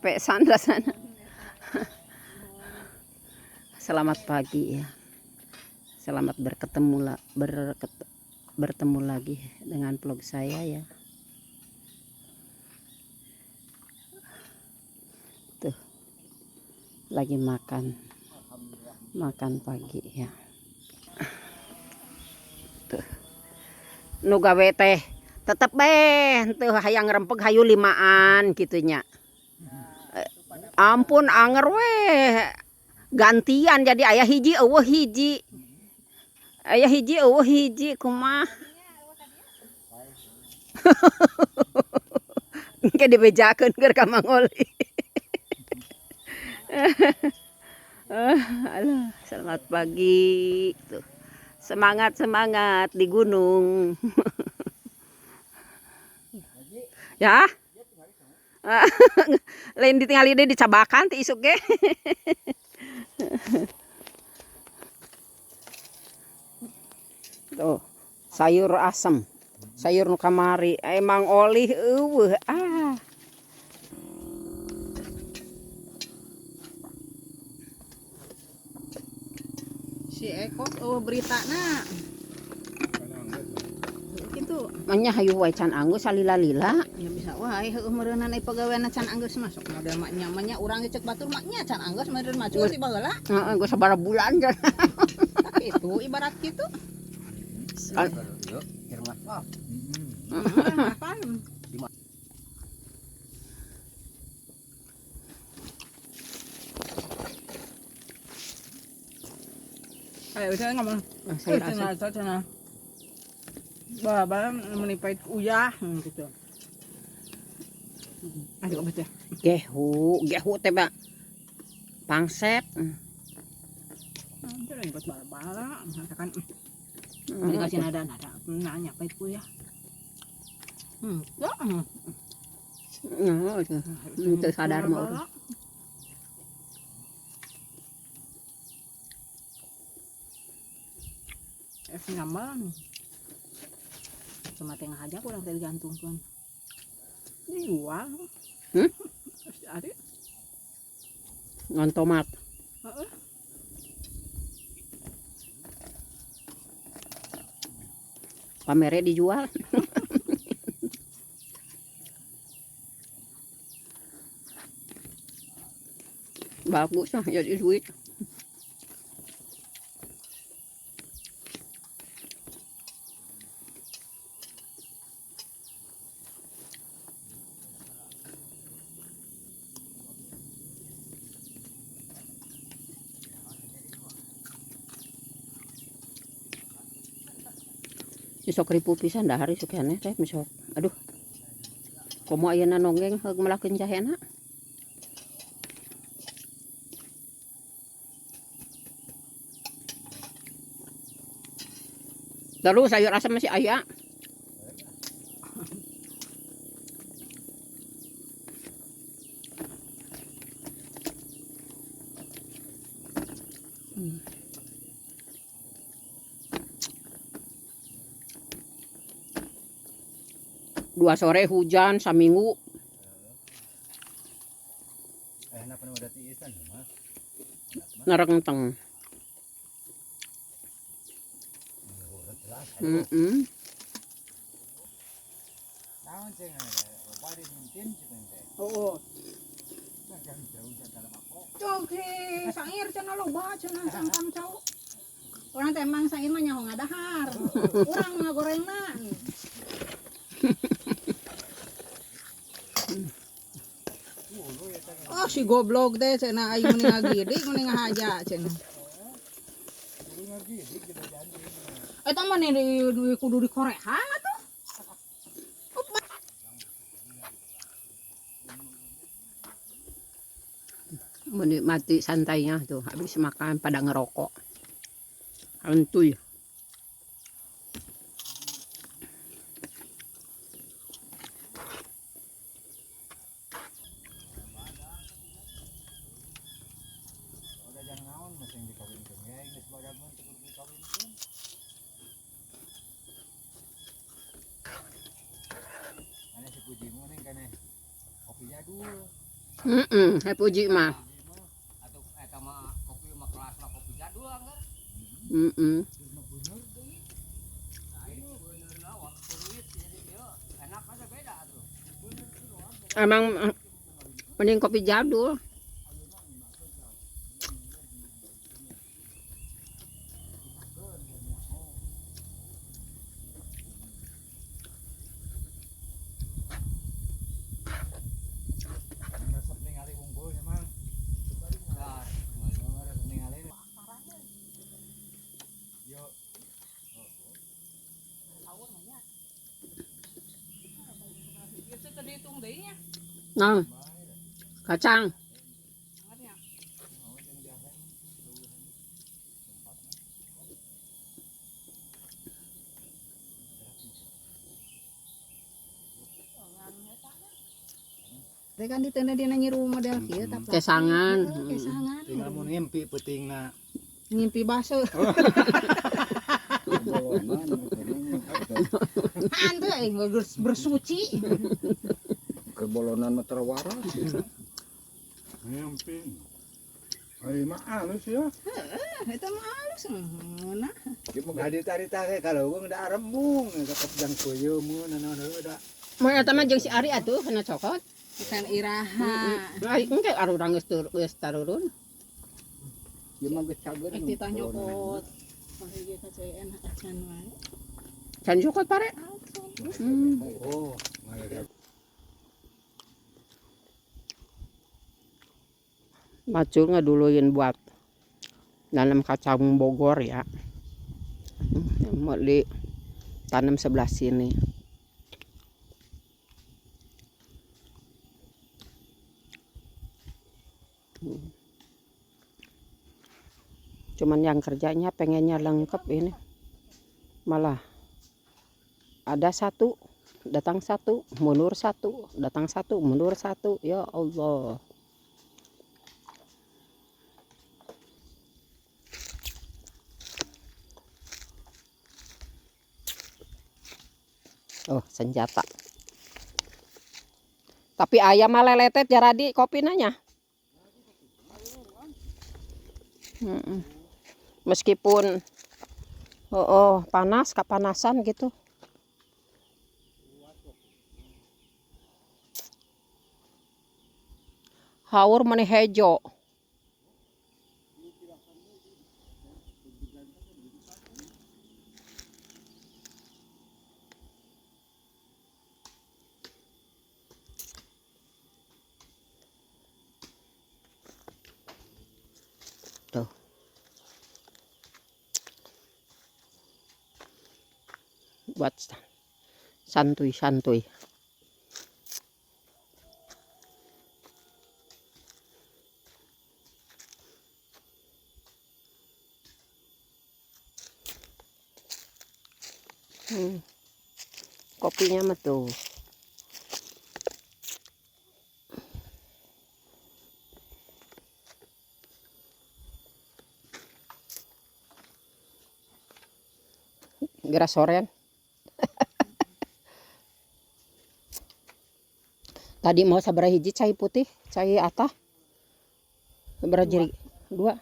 Pesan rasana. Selamat pagi ya. Selamat bertemu lagi dengan vlog saya ya. Tuh. Lagi makan. Makan pagi ya. Tuh. Nu gawe teh tetep beh teu hayang rempeg hayu limaan kitu nya. Ampun anger weh. Gantian jadi aya hiji eueuh hiji. Aya hiji eueuh hiji kumaha. Engke dibejakeun keur ka Mang Oli. Alah, selamat pagi. Tuh. Semangat semangat di gunung. Ya. Lain ditingali deui dicabakan ti isuk ge. Tuh, sayur asem. Sayur nu kamari emang olih eueuh ah. Si Eko eueuh beritana. Kitu. Manya hayu wae can anggeus salila-lila. Ya bisa wae heueuh meureunana pagaweana can anggeus masuk model mak nya mah nya urang ge cek batur mak nya can anggeus meureun maju si baheula. Heeh, geus sabaraha bulan can. Itu ibarat kitu. Ayo saya ngomong. Sayur asem. Bah, menipait uyah gitu. Aduh, betul. Gehu, gehu teh Pak. Pangset. Itu lagi buat bala-bala, misalkan dikasih nada-nada, nanya pait uyah. Ya. Nah, itu. Itu sadar mah. Es nyambal. Cuma tengah aja kurang teh digantungkeun. Dijual. Ada. Ngon tomat. Heeh. Pamere dijual. Bagus lah jadi duit. Sok ribu pisan dahar isuk keneh teh misok. Aduh. Komo ayeuna nonggeng heug melakeun jahena. Terus sayur asam masih aya. Dua sore hujan saminggu. Narengteng. Oh. Oke, sangir cenah loba cenah sangkam cau. Urang teh emang sangir mah nyaho ngadahar. Urang ngagorengna. Oh si goblok teh cenah aing meni ngagidik meni ngahaja cenah. Eta mah di kudu dikorehan atuh. Menikmati santainya tuh habis makan pada ngerokok. Santuy. Pujimu nih kan kopi jadul. Heeh, mm puji mah. Atau eta mah kopi mah kelas mah kopi jadul kan. Heeh. Enak aja beda tuh. Emang mending kopi jadul. Resep ningali wungkul nya mang. Resep ningali. Yo. Itu tadi hitung deui nya. Nah, kacang. Teh kan ditenda dina nyiru model kieu tah. Kesangan. Heeh, kesangan. Tinggal mun ngimpi peutingna. Ngimpi basuh. Hantu aing bersuci. Kebolonan mah terwaras. Ngimpi. Ai mah alus ya. Eta mah halus nah. Ieu mah Gak ditarik-tarik kalau gue udah arembung, tetep jang puyuh mun naon heueuh da. Mun eta mah jeung si Ari atuh kana cokot. Bukan iraha. Ai engke arurang geus tur geus tarurun. ieu mah geus cager. Rek ditah nyokot. Pare ka CN acan wae. Can cokot pare. Hmm. Oh, malah Macul ngeduluin buat nanam kacang Bogor ya. Mau ditanam sebelah sini. Cuman yang kerjanya pengennya lengkap ini. Malah ada satu, datang satu, mundur satu, datang satu, mundur satu. Ya Allah. Oh, senjata. Tapi ayam mah leletet jaradi kopi nanya. Meskipun oh, panas, kepanasan gitu. Haur meni hejo. Tuh. Buat santuy-santuy. Kopinya mah tuh. Geura sorean. Tadi mau sabaraha hiji cai putih, cai atah. Sabaraha jeri? Dua.